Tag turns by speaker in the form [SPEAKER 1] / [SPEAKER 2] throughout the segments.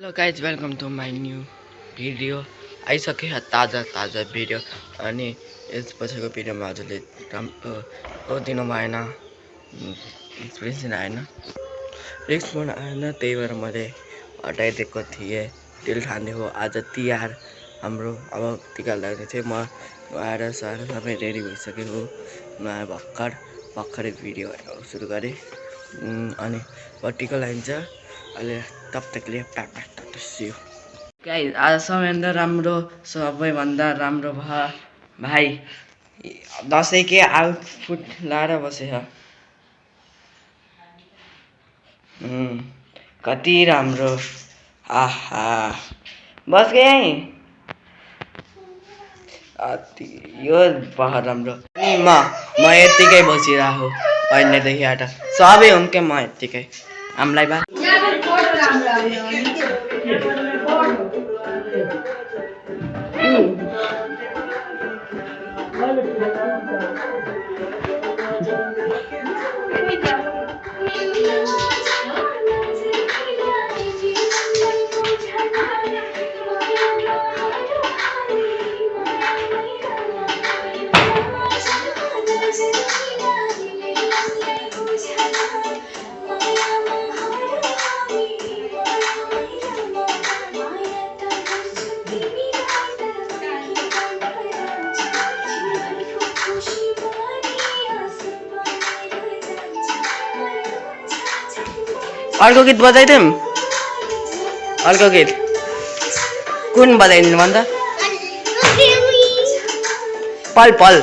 [SPEAKER 1] hello guys welcome to my new video आइसक्यो ताजा video अनि यस पछिको भिडियोमा हजुरले राम्रो दिनु भएन एक्सपिरियन्स आएन रिक्स पनि आएन त्यही भएर मैले हटाइदिएको थिएँ तिल ठानिदिएको आज तिहार हाम्रो अब टिका लाग्ने चाहिँ म आएर सबै रेडी भइसकेको नआए भर्खरै भिडियो सुरु गरेँ अनि टिका लगाइन्छ अहिले तब तकले सियो गाइस आजसम्म राम्रो सबैभन्दा राम्रो भाइ दसैँकै आउटफिट लाएर बसेछ कति राम्रो आहा बस गए यो बहुत राम्रो अनि म यतिकै बसिरहेको पहिलेदेखि आएर सबै हुन्के म यतिकै हामीलाई बा अर्को गीत बजाइदिउँ अर्को गीत कुन बजाइदिनु भन्छ पल पल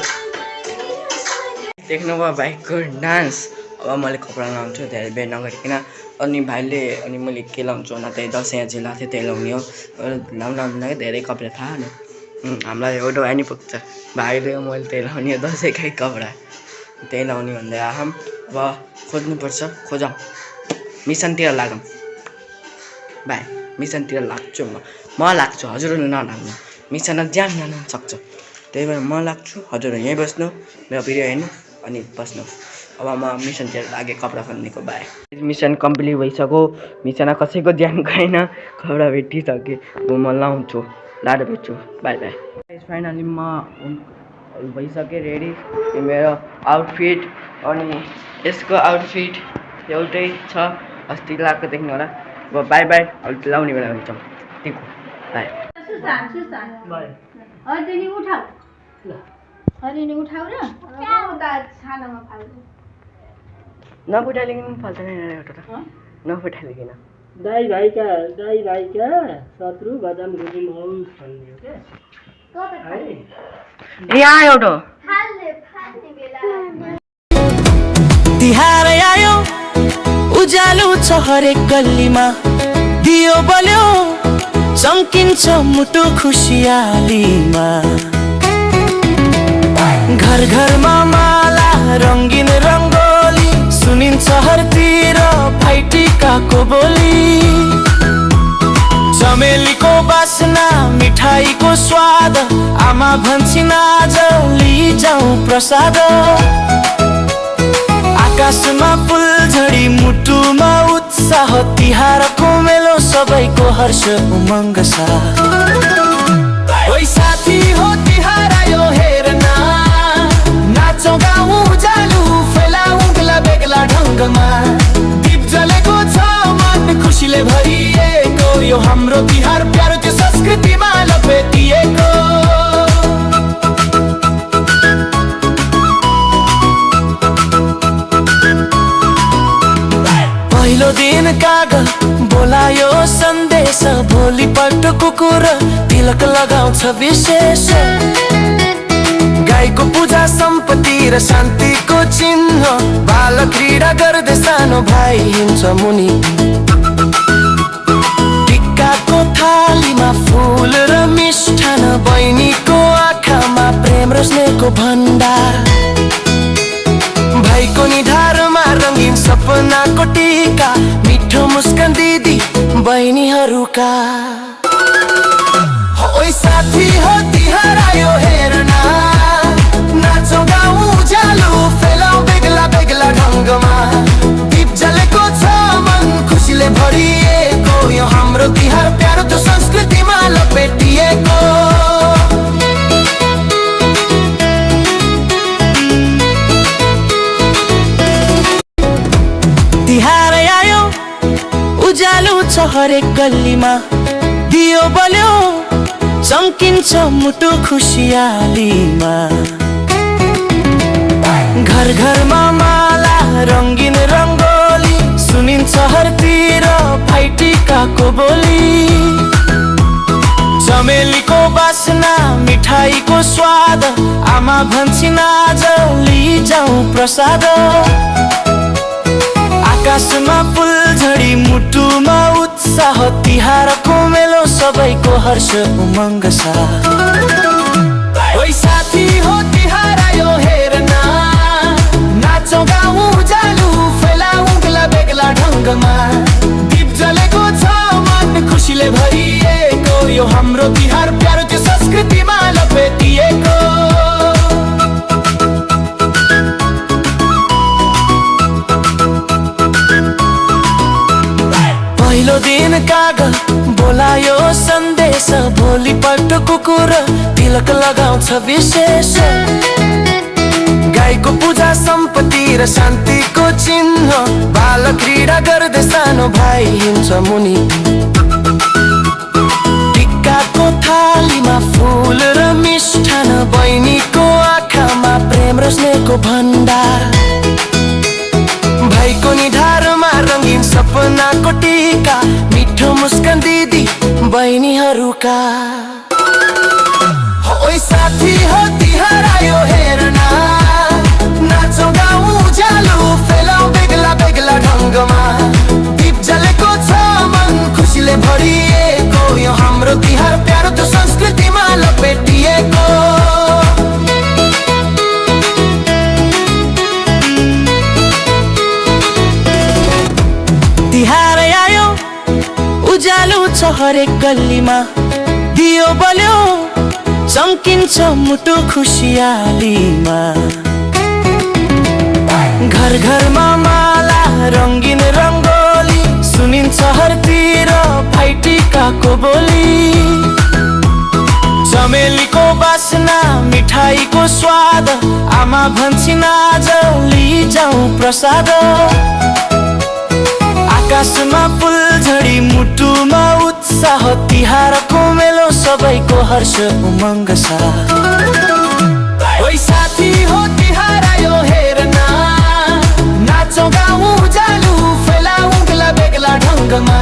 [SPEAKER 1] देख्नुभयो भाइको डान्स अब मैले कपडा लाउँछु धेरै बेर नगरिकन अनि भाइले अनि मैले के लाउँछु भन्दा त्यही दसैँ अझै लाएको थिएँ त्यही लाउने हो लाउनु धेरै कपडा थाहा नि हामीलाई एउटा नि पुग्छ भाइले मैले त्यही लाउने दसैँकै कपडा त्यही लाउने भन्दै आएँ अब खोज्नुपर्छ खोजौँ मिसनतिर लागौँ भाइ मिसनतिर लाग्छु म लाग्छु हजुरहरूले नलाग्नु मिसनमा ज्यान जान सक्छ त्यही भएर म लाग्छु हजुरहरू यहीँ बस्नु मेरो भिडियो हेर्नु अनि बस्नु अब म मिसनतिर लागेँ कपडा खन्नेको भाइ मिसन कम्प्लिट भइसक्यो मिसनमा कसैको ज्यान गएन कपडा भेटिसकेँ अब म लाउँछु लाएर भेट्छु बाई बाई फाइनली म भइसकेँ रेडी मेरो आउटफिट अनि यसको आउटफिट एउटै छ अस्ति लगाएको देख्नु होला अब बाई बाई अहिले लाउने बेला हुन्छ टिको बाई नफुटाइलिकन फाल्दैन एउटा नफुटाइलिकन
[SPEAKER 2] दाई भाइका शत्रु बदाम गुजुम होस् भन्ने हो के
[SPEAKER 1] यहाँ एउटा
[SPEAKER 3] तिहार आयो उज्यालो छ हरेक गल्लीमा दियो बल्यो चम्किन्छ मुटु खुसियालीमा घर घरमा माला रङ्गिन रङ्गोली सुनिन्छ हरतिर भाइटिकाको बोली चमेलीको बासना मिठाईको स्वाद आमा भन्छिन् आज लिजाऊ प्रसाद आकाशमा फुलझडी मुटुमा उत्साह तिहारको मेलो सबैको हर्ष उमङ्ग छ ओइ साथी हो तिहार आयो हेर्न नाचौँ गाउँ उज्यालो फैलाउँ बेग्ला बेग्ला ढङ्गमा दीप जलेको छ मन खुसीले भरिएको यो हाम्रो तिहार प्यारो त्यो संस्कृतिमा लपेटिएको पहिलो दिन कागल बोलायो सन्देश भोलिपल्ट कुकुर तिलक लगाउँछ विशेष गाईको पूजा सम्पत्ति र शान्तिको चिन्ह बाल क्रीडा गर्दै सानो भाइ हिँड्छ मुनि टिकाको थालीमा फुल र मिष्ठान बहिनीको आँखामा प्रेम र स्नेहको भण्डार भाइको निधारमा रङ्गिन सपनाको टिका मिठो मुस्कान दिदी बहिनीहरूका ओइ साथी हो तिहार आयो हेर्न नाचौँ गाउँ उज्यालो फैलाउँ बेग्ला बेग्ला ढङ्गमा दीप जलेको छ मन खुसीले भरिएको यो हाम्रो तिहार हरेक गल्लीमा दियो बल्यो चम्किन्छ मुटु खुसियालीमा घर घरमा माला रङ्गिन रङ्गोली सुनिन्छ हरतिर भाइटिकाको बोली चमेलीको बासना मिठाईको स्वाद आमा भन्छिन् आज लिजाऊ प्रसाद आकाशमा फुलझडी मुटुमा उत्साह तिहारको मेलो सबैको हर्ष उमङ्ग छ ओइ साथी हो तिहार आयो हेर्न नाचौँ गाउँ उज्यालो फैलाउँ बेग्ला बेग्ला ढङ्गमा दीप जलेको छ मन खुसीले भरिएको यो हाम्रो तिहार प्यारो त्यो संस्कृतिमा लपेटिएको पहिलो दिन काग बोलायो सन्देश भोलिपल्ट कुकुर तिलक लगाउँछ विशेष गाईको पूजा सम्पत्ति र शान्तिको चिन्ह बाल क्रीडा गर्दै सानो भाइ हिँड्छ मुनि टिक्काको थालीमा फुल र मिष्ठान बहिनीको आँखामा प्रेम र स्नेहको भण्डार भाइको निधारमा रङ्गिन सपनाको टीका मिठो मुस्कान दिदी बहिनीहरूका ओइ साथी हो तिहार आयो हेर्न नाचौँ गाउँ उज्यालो फैलाउँ बेग्ला बेग्ला ढङ्गमा दीप जलेको छ मन खुसीले भरिएको यो हाम्रो तिहार प्यारो त्यो संस्कृतिमा लपेटिएको तिहार आयो उज्यालो छ हरेक गल्लीमा दियो बल्यो चम्किन्छ मुटु खुसियालीमा घर घरमा माला रङ्गिन रङ्गोली सुनिन्छ हरतिर भाइटिकाको बोली चमेलीको बासना मिठाईको स्वाद आमा भन्छिन् आज लिजाऊ प्रसाद आकाशमा फुलझडी मुटुमा उत्साह तिहारको मेलो सबैको हर्ष उमङ्ग छ ओइ साथी हो तिहार आयो हेर्न नाचौँ गाउँ उज्यालो फैलाउँ बेग्ला बेग्ला ढङ्गमा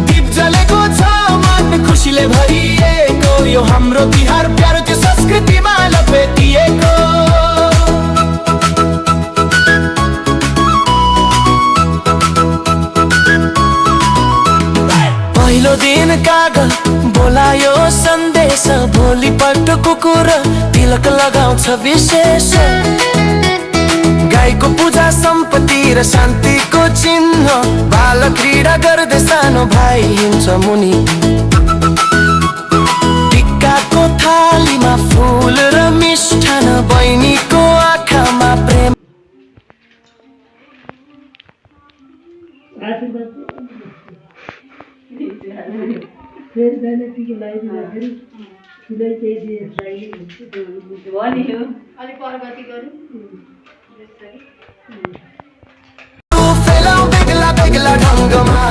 [SPEAKER 3] दीप जलेको छ मन खुसीले भरिएको यो हाम्रो तिहार प्यारो त्यो संस्कृतिमा लपेटिएको पहिलो दिन काग बोलायो सन्देश भोलिपल्ट कुकुर तिलक लगाउँछ विशेष गाईको पूजा सम्पत्ति र शान्तिको चिन्ह बाल क्रीडा गर्दै सानो भाइ हिँड्छ मुनि टिक्काको थालीमा फुल र मिष्ठान बहिनीको आँखामा प्रेम
[SPEAKER 2] फेरि जाने टिके लगाइदिँदाखेरि ठुलै केही दिए
[SPEAKER 4] अलिक प्रगति गरौँ
[SPEAKER 3] फैलाउँ बेग्ला बेग्ला ढङ्गमा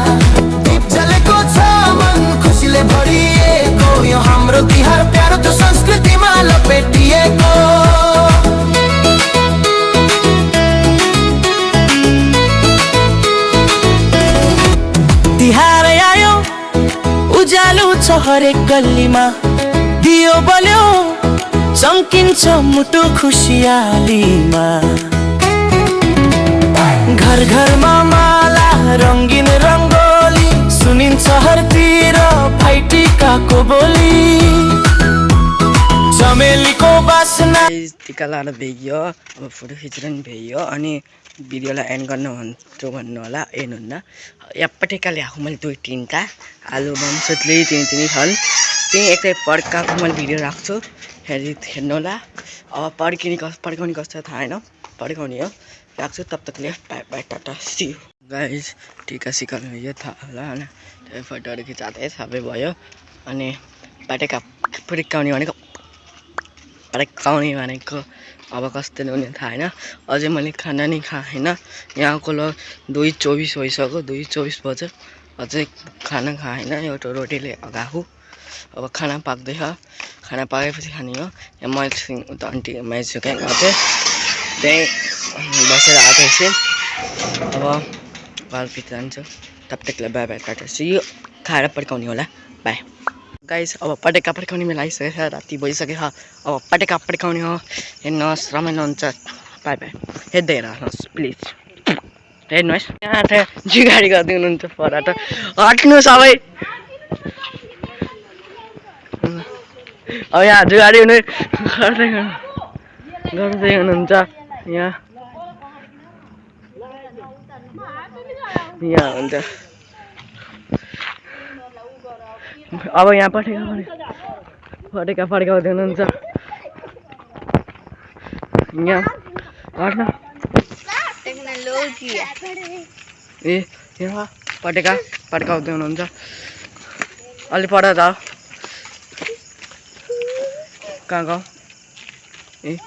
[SPEAKER 3] दीप जलेको छ मन खुसीले भरिएको यो हाम्रो तिहार प्यारो त्यो संस्कृतिमा लपेटिएको तिहार आयो उज्यालो छ हरेक गल्लीमा दियो बल्यो चम्किन्छ मुटु खुसियालीमा घर घरमा माला रङ्गिन रङ्गोली सुनिन्छ हरतिर भाइटिकाको बोली चमेलीको बासना
[SPEAKER 1] टिका लाएर भ्याइयो अब फोटो खिचेर पनि भ्याइयो अनि भिडियोलाई एन्ड भन्नु होला एन्ड हुन्न यापट्टिका ल्याएको मैले दुई तिनवटा आलुदम सुत्ली तिनी छन् त्यही एकै पड्काएको मैले भिडियो राख्छु हेर्नु होला अब पड्काउने कस्तो थाहा होइन पड्काउने हो राख्छु तब तकले bye bye tata see you guys टिका सिकाउनु यो थाहा होला होइन त्यो फोटोहरू खिचाउँदै सबै भयो अनि पड्काउने भनेको अब कस्तो हुने थाहा होइन अझै मैले खाना नि खाएन यहाँको ल 2:24 भइसक्यो 2:24 बज्यो अझै खाना खाएन एउटा रोटीले अगाएको अब खाना पाक्दैछ खाना पाकेपछि खाने हो यहाँ मैले उता आन्टी माइजू कहाँ गएको थिएँ त्यहीँ बसेर आएको थिएँ अब घरभित्र जान्छु तब तकलाई bye bye tata see you खाएर पड्काउने होला बाई गाइस अब पटेका पड्काउने बेला आइसकेको छ राति भइसकेको छ अब पटेका पड्काउने हो हेर्नुहोस् रमाइलो हुन्छ बाई बाई हेर्दै हेर्नुहोस् प्लिज हेर्नुहोस् यहाँ त जिगाडी गर्दै हुनुहुन्छ पर त हट्नु सबै अब यहाँ जुगाडी हुने गर्दै हुनुहुन्छ यहाँ हुन्छ अब यहाँ पटेका पड्काउँदै हुनुहुन्छ यहाँ हट्न ए यहाँ पटेका पड्काउँदै हुनुहुन्छ अलि पर जाऊ कहाँ गयो ए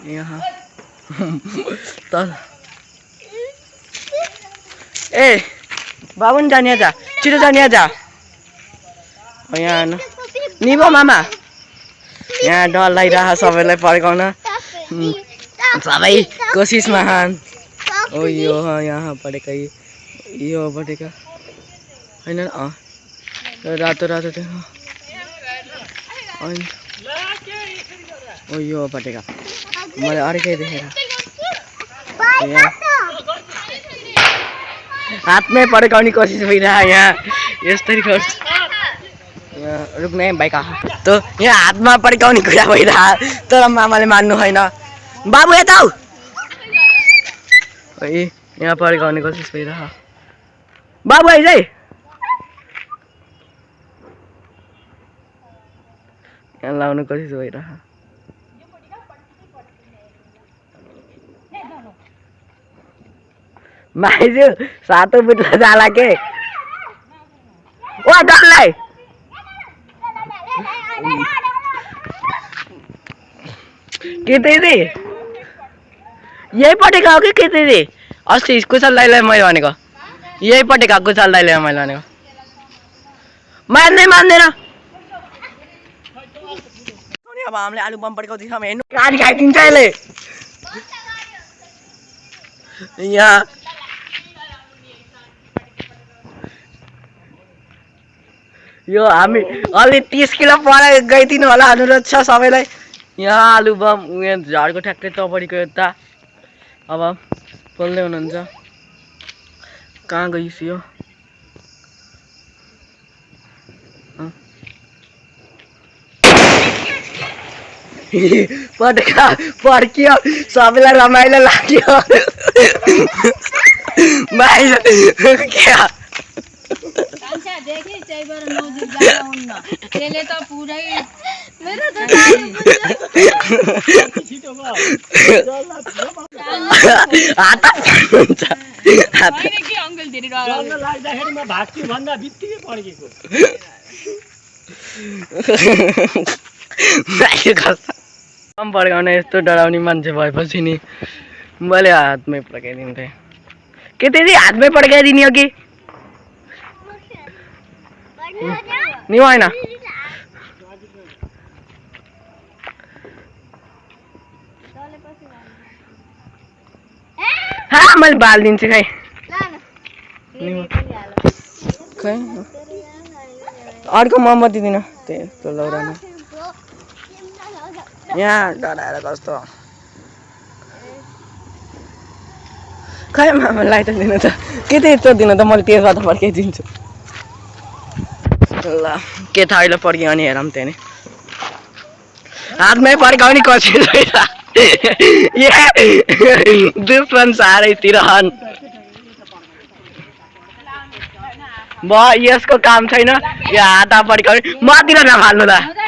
[SPEAKER 1] यहाँ त ए बाबु नि जाने जा छिटो जाने जा यहाँ निभो मामा यहाँ डर लागिरहेको सबैलाई पड्काउन सबै कोसिसमा ओ यो यहाँ पटेका यो पटेका होइन रातो रातो ओ यो पटेका मैले अर्कै देखेर हातमै पड्काउने कोसिस भइरहेको यहाँ यस्तै गर्छ यहाँ रुक्ने बाइक त यहाँ हातमा पड्काउने कुरा भइरहेको तर मामाले मान्नु होइन बाबु यता आऊ है यहाँ पड्काउने कोसिस भइरहेको बाबु आइज है यहाँ लाउनु कोसिस भइरहेको माइजू सातो बुट्ला जाला के ओ डल्लाई के दिदी यही पटेका हो कि दिदी अस्ति कुशल दाइलाई मैले भनेको यही पटेका कुशल दाइलाई मैले भनेको मान्दैन अब हामीले आलु बम पड्काउँदैछौँ हेर्नु गाडी खाइदिन्छ यसले यहाँ यो हामी अलि 30 किलो पर गइदिनु होला अनुरोध छ सबैलाई यहाँ आलु बम उयो झारको ठ्याक्कै तपडीको यता अब बोल्दै हुनुहुन्छ कहाँ गइस यो पटेका पड्कियो सबैलाई रमाइलो लाग्यो पड्काउने यस्तो डराउने मान्छे भएपछि नि मैले हातमै पड्काइदिन्थेँ के त्यति हातमै पड्काइदिने हो कि नि होइन मैले बालिदिन्छु खै खै अर्को मोमबत्ती दिन त्यस्तो लौरामा यहाँ डराएर कस्तो खै मामालाई त दिनु त के त यत्रो दिनु त मैले त्यसमा त पड्काइदिन्छु ल के थाहा अहिले पड्क्यो अनि हेरौँ त्यहाँ नि हातमै पड्काउने कोसिस दुश्मन सारैतिर यसको काम छैन यो हात पड्काउने मतिर नफाल्नु त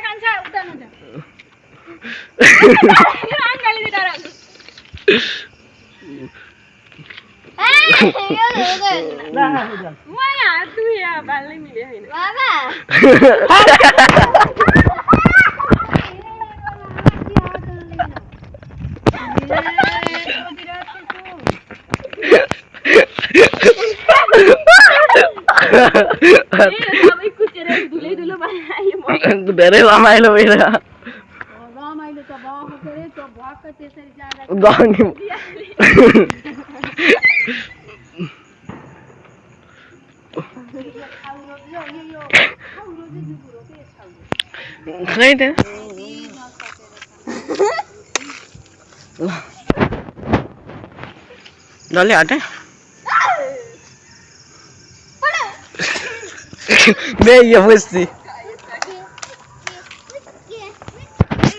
[SPEAKER 4] सबै कुचेर धुलै धुलो बनायो म
[SPEAKER 1] धेरै रमाइलो भएर
[SPEAKER 4] रमाइलो त भएको के रे त्यो भक्क त्यसरी जाँदा
[SPEAKER 1] गनी खै त डल्लै हटे बे यो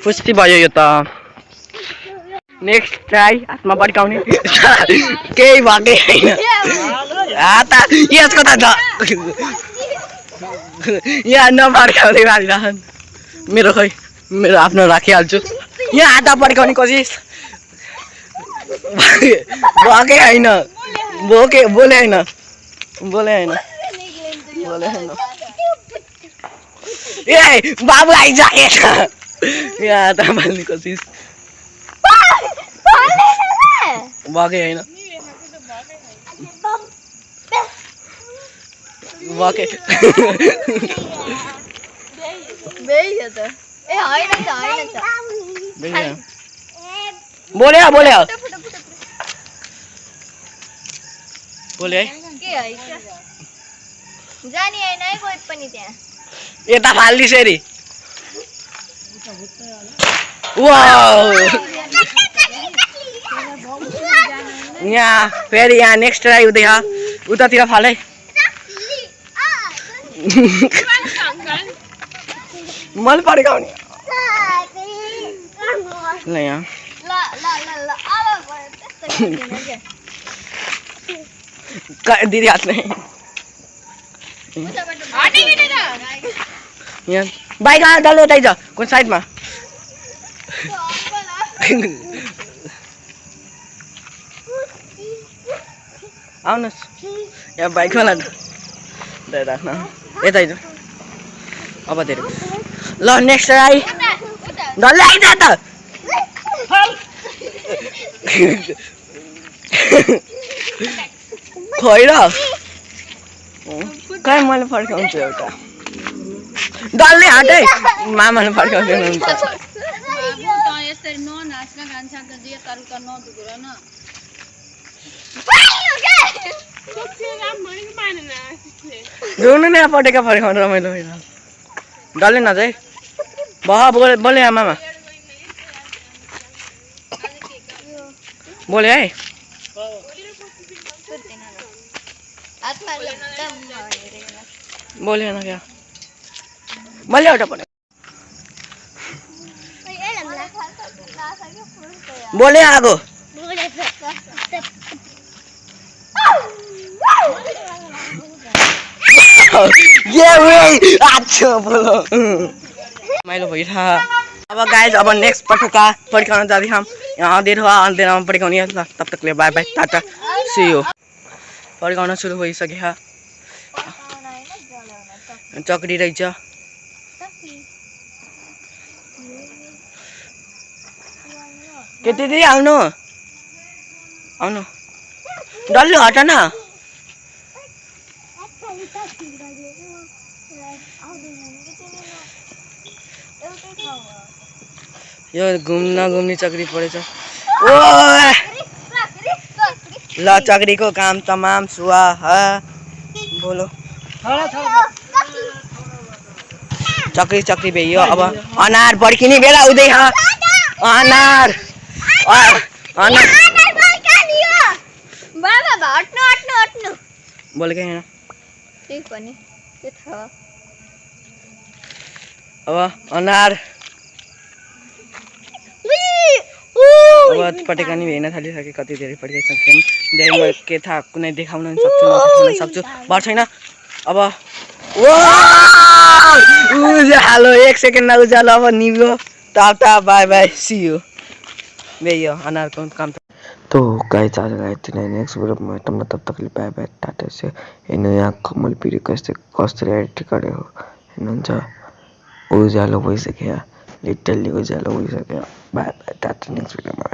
[SPEAKER 1] पुस्ती भयो यो त नेक्स्ट ट्राई हातमा पड्काउने केही भएकै छैन यसको त यहाँ नपड्काउने भागिरहन् मेरो खै मेरो आफ्नो राखिहाल्छु यहाँ हात पड्काउने कोसिस भएकै होइन बोले होइन ए बाबु आइसकेछ यहाँ हात पाल्ने कोसिस भएकै होइन भएकै बोले बोले बोले है
[SPEAKER 5] जानी होइन है कोही पनि त्यहाँ
[SPEAKER 1] यता फाल्दिस फेरि वाउ यहाँ फेरि यहाँ नेक्स्ट ट्राई हुँदैछ उतातिर फाले मैले पड्काउने ल यहाँ दिदी हात नै यहाँ बाइक डल्लो उतै छ कुन साइडमा आउनुहोस् यहाँ बाइकवाला राख्न यतै छ अब धेरै ल नेक्स्ट ट्राई डल्लै आइज त खै र कहाँ मैले फर्काउँछु एउटा डल्लै हाटै मामाले फर्काउँछु हुन्छ
[SPEAKER 4] यसरी ननाच्न गान्छ जे तरुका नदुखेर न
[SPEAKER 1] रुनु नै पटेका फर्काउनु रमाइलो होइन डल्लै नजाए बोले मामा बोले है बोले न क्या मैले एउटा पढेँ बोले आगो बोलो माइलो भइरह अब गाइज अब नेक्स्ट पटुका पड्काउन जाँदैछौँ यहाँ अँधेरामा पड्काउने ल तब तकले bye bye tata see you पड्काउन सुरु भइसक्यो चक्री रहेछ के दिदी आउनु आउनु डल्लो हट न यो घुम्ने चक्री परेछ ओ ल चक्रीको काम तमाम सुवा बोलो चक्री भइयो अब अनार बड्किने बेला हुँदै अनार बोलेकै होइन अब अनार अब पटेका नि हेर्न थालिसके कति धेरै पड्काइसक्छौँ धेरै म के थाहा कुनै देखाउन सक्छु नदेखाउन सक्छु भर छैन अब उज्यालो 1 सेकेन्डमा उज्यालो अब निभ्यो tata bye bye see you बेयो अनारको काम तो गाइस आज का इतना ही नेक्स्ट वीडियो में तुम तब तक बाय बाय टाटा से इन यहाँ कमल पीरी कसरी एडिट गरेको हेर्नुहुन्छ उज्यालो भइसक्यो लिटरली उज्यालो भइसक्यो बाय बाय टाटा नेक्स्ट वीडियोमा